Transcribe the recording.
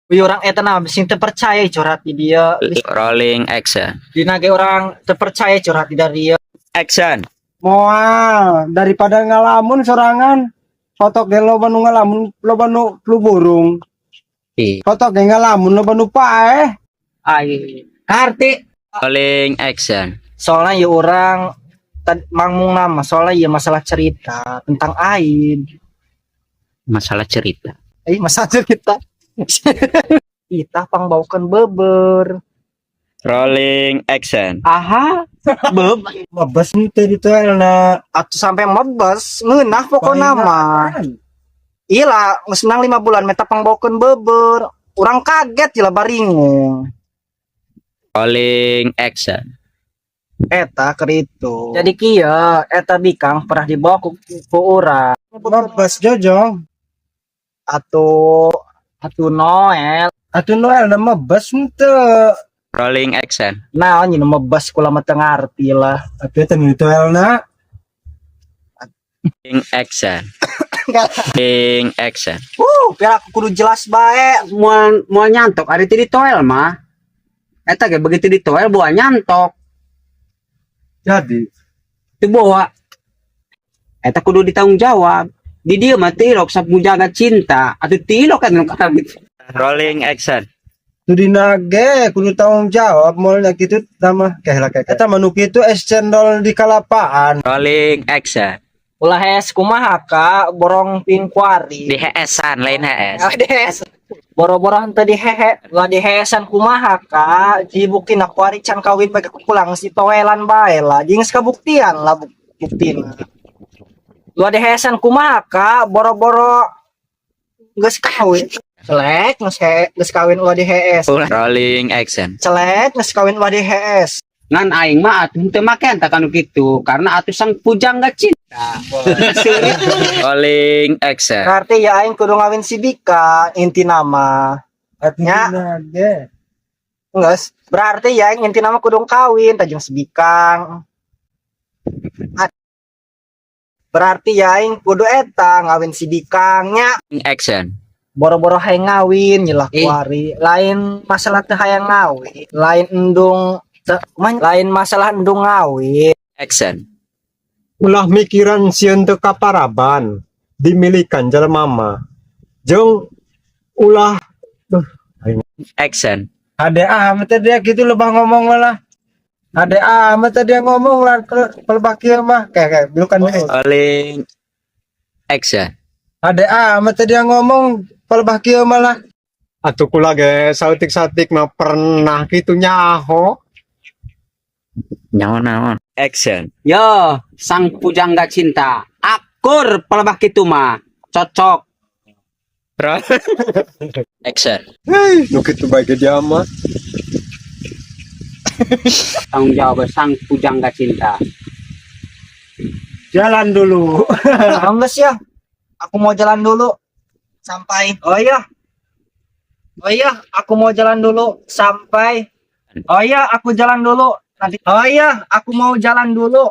Wih, urang eta nah sing teu percaya curhat di dia. Rolling, action. Dina ge urang teu percaya curhat di dari dia. Action. Moal, daripada ngalamun sorangan. Foto ge loba nu ngalamun, loba nu flu burung. Ih. Foto ge ngalamun, loba nu paeh. Ai, ngarti. Rolling, action. Soalnya ya urang mangmung nama soalnya ya masalah cerita tentang aib. Masalah cerita. Eh, masalah cerita. Kita pangbaukeun beber. Rolling, action. Aha, beb. Mebes henteu di toelna? Atau sampai mebes ngeunah pokokna mah. Iya lah, geus menang 5 bulan meta pangbaukeun beber. Urang kaget lah, baringung. Rolling, action. Eta keur itu. Jadi kieu, eta bikang pernah dibawa ku urang. Mebes, jojong. Atau atuh Noel. Atuh Noel na mebes henteu? Rolling, action. Nah, ini mebes kula mah teu ngarti lah. Tapi eta nu di toelna. Rolling, action. Rolling, action. Biar aku kudu jelas bae. Moal moal nyantok ari ti di toel mah. Eta ge begitu di toel boa nyantok. Jadi Teu boa. Eta kudu ditanggung jawab. Di dieu mah tilok sak menjaga cinta atau tilok kan nu gitu. Rolling, action. Tu dina ge kudu tanggung jawab moalnya kitu tah keh lah keh. Eta mah nu kitu es cendol di kalapaan. Rolling, action. Ulah hes kumaha ka borong pin kuari. Di HS-an, lain HS. Ah, des. Boro-boro henteu di hehe, ulah di hesan kumaha ka, ji buktina kuari can kawin bagi pulang si toelan bae lah. Jeung geus kabuktian lah buktina. Ulah di hesan kumaha ka, boro-boro geus kawin. Celek geus geus kawin ulah di HS. Rolling, action. Celek geus kawin ulah di HS. Ngan aing mah atuh henteu make tah kanu kitu karena atuh sang pujangga cinta. Rolling, action. Berarti ya aing kudu ngawin si Bika inti nama. Atuh Nya. dina ge. Geus, berarti ya aing inti nama kudu kawin tajung si Bikang. Berarti ya aing kudu eta ngawin si Bikang nya. Action. Boro-boro hayang ngawin nyelah Eh. kuari. Lain masalah teu hayang ngawin, lain endung lain masalah endung ngawin. Action. Ulah mikiran sieun teu kaparaban dimilikan jelema mah. Jeung ulah Action. Ade amat dia gitu lebah ngomong malah. Ade amat dia ngomong lah pelebah kieu mah kayak kayak bukan eh. Rolling, action. Ade amat dia ngomong pelebah kieu malah. Atuh kula ge saeutik-saeutik mah pernah kitu nyaho. Nyawa naon? Action. Yo, sang pujangga cinta. Akur pelebah kitu mah. Cocok. Action. Hei, nu kitu bae ge dia mah. Tanggung jawab sang pujangga cinta. Jalan dulu. Enggak ya. Aku mau jalan dulu. Sampai. Oh iya. Oh iya, aku mau jalan dulu sampai. Oh iya, aku jalan dulu. Nanti. Oh iya, aku mau jalan dulu.